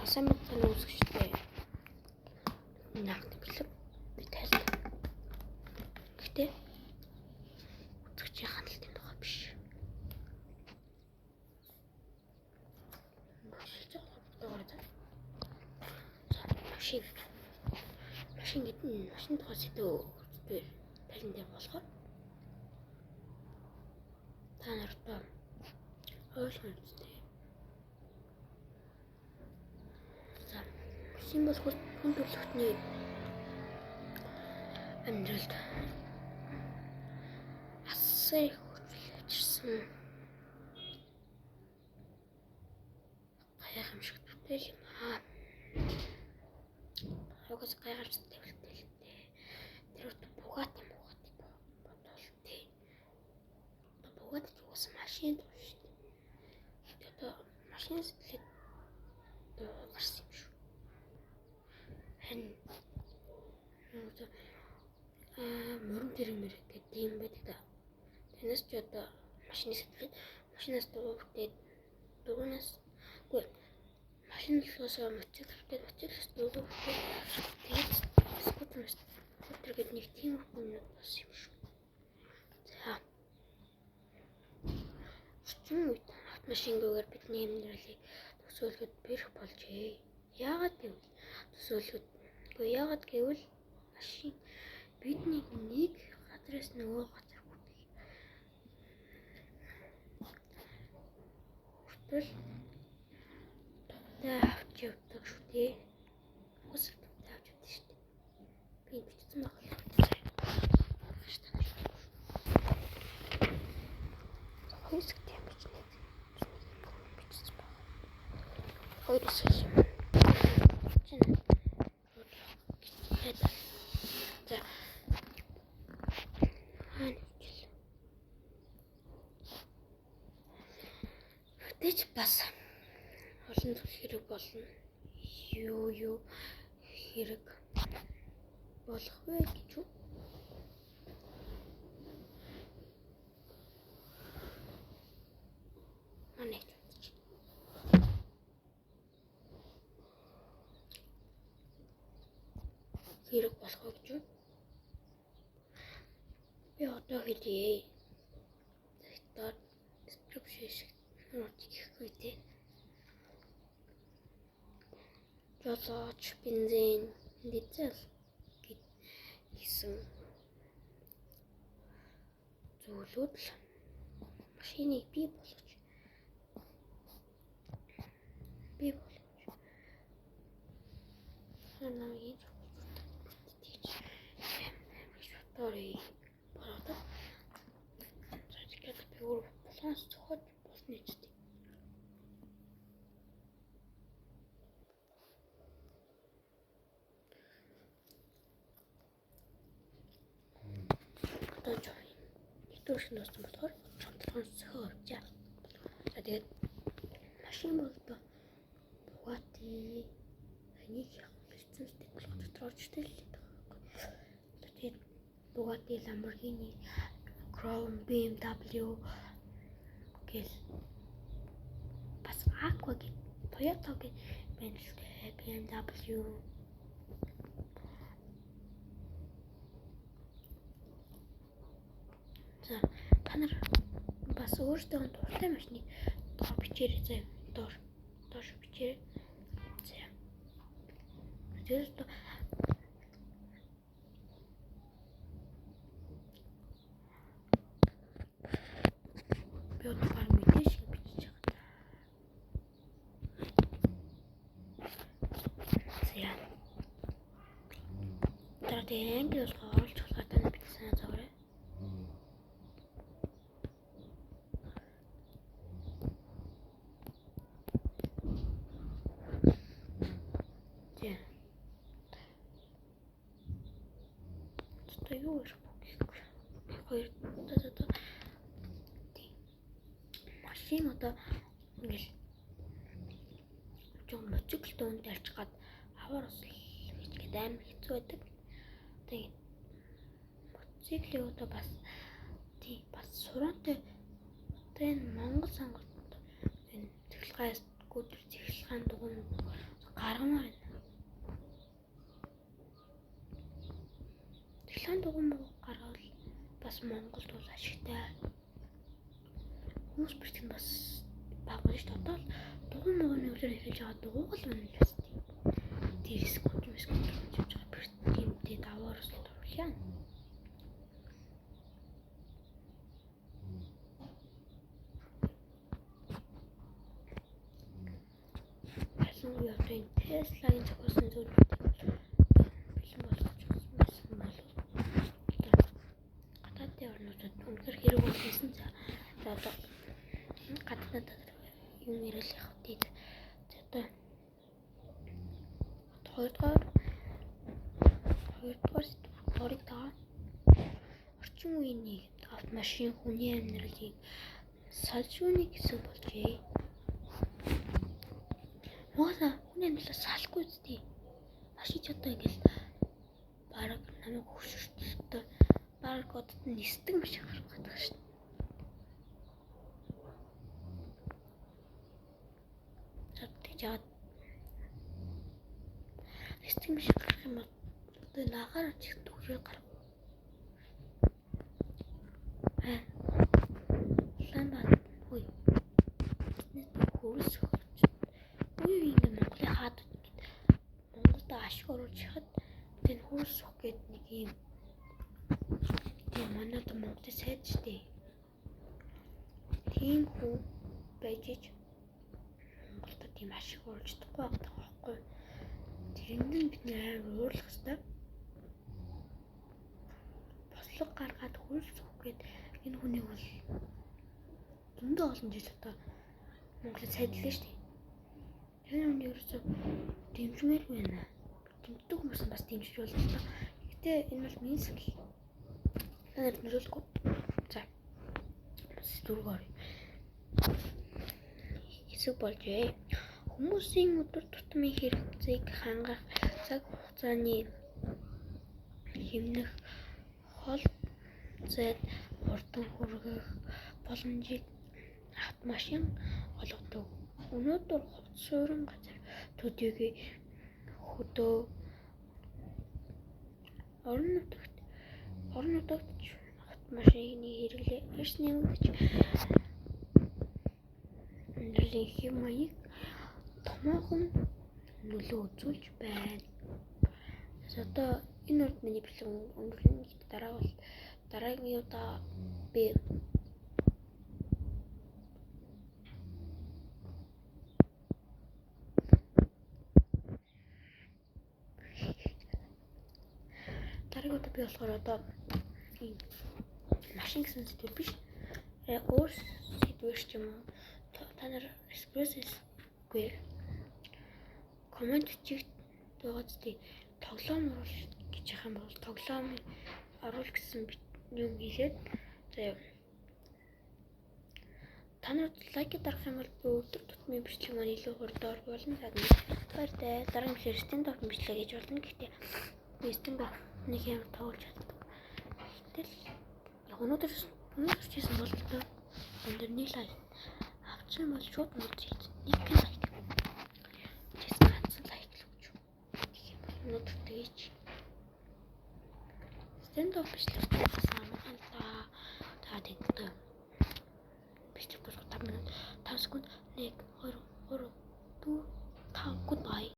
Сайн мэцэн үзэгчтэй. Наагт бэлэг би тайлна. Гэхдээ үзэгчийн хандлтын тухай биш. Машин. Машин гэдэг нь машин тухай сэдв дээр тайлан дээр болохоор та нарт ойлгомжтой. За, машин бол хүн төрөлхтний амьдралд асар их өөрчлөлт авчирсан гайхамшигт бүтээл юм аа. Угаас гайхамшигт бүтээл дээ. Тэр үт Bugatti бодвол тий. Одоо Bugatti ч угаасаа машин дуу шүү дээ. Тэгээд одоо машин сэтгэлээд дуу гарсан юм шүү. Харин мөрөн тэрэг мэрэг гэдэг юм байдаг да. Танаас ч одоо машины сэтгэлээд машинаас дуу бүтээд дуугнаас үгүй машин болохоос мотоцикл бүтээд мотоциклээс дуу бүтээд тэгээд скутер скутер гэдэг нэг тийм хүмүүд болсон юм шүү. За. Орчин үед автомашингүйгээр бидний амьдралыг төсөөлөхөд бэрх болжээ. Яагаад гэвэл төсөөлөхөд үгүй яагаад гэвэл машин бидний нэг газраас нөгөө газар хүртэл тухтай авч явдаг шүү дээ. Угсаа тухтай авч явдаг шүү дээ. Би бичсэн баг. Хоёр хэсэгт юм бичнэ. Бичсэн баг. Хоёр хэсэг юм. Чинь. За. Гэвч бас олон зүйл хэрэг болно. Юу хэрэг болох вэ гэж үү? Манай ч. Хэрэг болох вэ гэж үү? Би одоо хэлье. Доор description шиг хийхгүй те. Жолооч, бензин, дизель гэсэн зүйлүүд л машиныг бий болгож намайг ингэж гэж бодоорой. Бодоод. За тэгэхээр би өөр булгаас зохиож болно ч тийм. Одоо жоо нэгдүгээр шин дууссан болохоор чамталгаан зохио авчаа. За тэгээд машин бол одоо Bugatti энийг яг лицензтэй болох дотор оржтой л гэдэг байхгүй. Тэгээд Bugatti, Lamborghini, Chrome, BMW гэл бас Aqua гэх Toyota гэх байна л дээ. BMW За та нар бас өөрсдөө дуртай машиныг доор бичээрэй заа. Доор бичээрэй. За. Тэгээд би одоо баг мэдээ шиг бичиж байгаа. За. Тэр тэгээ англи болгоо оруулж болохоор та нар бичсэн санаа зовоорой. За. Одоо юу ярих вэ гэхгүй. Хоёр одоо тийм. Машин одоо ингээл жоо мотоцикл дуунд ялчих гад аваар усл гэж гээд амар хэцүү байдаг. Тэгээд мотоциклийг одоо бас тийм бас сураантай одоо энэ Монгол сонголт энэ цахилгаан скутер цахилгаан дугуй Гаргамаар байна. Цахилгаан дугуй муу гаргавал бас Монголд бол ашигтай. Хүмүүс бэртэх нь бас бага байна шүү дээ. Одоо л дугуй мууны үлээр эхэлж байгаа дугуйг л үнэ бас тийм. Тэр скутер скутер гэж явж байгаа бэрт тиймтэй даваар өсөлт оруулъя. Ялангуяа одоо энэ Tesla-гийн зохиосон зүйлүүдийг бэлэн болгочихсон байсан бол гадаадын орнуудад үнэхээр хэрэг болсон. За одоо гадаадад юм яриад явах үү. За одоо хоёрдугаар сэдв орё. Орчин үеийн нийгэмд автомашин хүний амьдралыг салжууны хэсэг болжээ. Угаасаа хүний амьдралаа салахгүй үстэй. Машин ч одоо ингээл бараг намайг хөшөртөлтөө бараг одод нисдэг машин гарах гэдэг шин. Тэгж яагаад нисдэг машин гарах юм бол одоо лагаар ч төгрөө гарах. Улаанбаатар үгүй. Хөрс үе ингээ Монголын хаад Монголд ашиг оруулж хахад тэр хөрс сөх гээд нэг юм тийм манай одоо Монголын сайд штэ. Тийм хүн байж ич Монголд тийм ашиг оруулж чадахгүй байгаа байхгүй. Тэрэнд нь бид нэр амар уурлах хэвээр. Бослого гаргаад хөрс сөх гээд энэ хүнийг бол зөндөө олон жил одоо Монголын сайдлаа штэ. Тэр хүний ерөөсөө дэмжмээр байна. Дэмждэг хүмүүс нь бас дэмжиж болно л доо. Гэтэ энэ бол миний сэтгэл. Та нарт нөлөөлөхгүй. За. Бас дөрөв орё. Хэсэг болжээ. Хүмүүсийн өдөр тутмын хэрэгцээг хангах цаг хугацааны хэмнэх хол зайд хурдан хүргэх боломжийг автомашин олгодог. Өнөөдөр хувьд суурин газар төдийгүй хөдөө орон нутагт автомашины хэрэглээ эрс нэмэгдэж амьдралын хэв маяг томоохон нөлөө үзүүлж байна. Одоо энэ урд миний бичлэг өндөрлөнө. Дараа бол дараагийн удаа би дараагийн удаа би болохоор одоо машин гэсэн сэдвэр биш. Өөр сэдвэр ч юм уу та нар эспрессгүй коммент бичих байгаа зү тоглоом оруул гэж яах юм бол тоглоом оруул гэсэн юм хэлээд заяа. Та нар лайк дарах юм бол би өдөр тутмын бичлэг маань илүү хурд орох болно. За баяртай. Дараагийн бичлэгээр stand up бичлэг хийж болно. Гэхдээ би stand up нэг юм тоглож чаддаг. Гэтэл яг өнөөдөр хийсэн бол одоо өндөр нэг лайк авчих юм бол шууд өнөөдөр хийж нэг лайк. Тэс ганцхан лайк л өгч. Тэгэх юм бол өнөөдөр тэгэж stand up бичлэг бас амархан л да. За тэгээд бичлэг болох 5 минут 5 секунд 1 2 3 4 5 goodbye.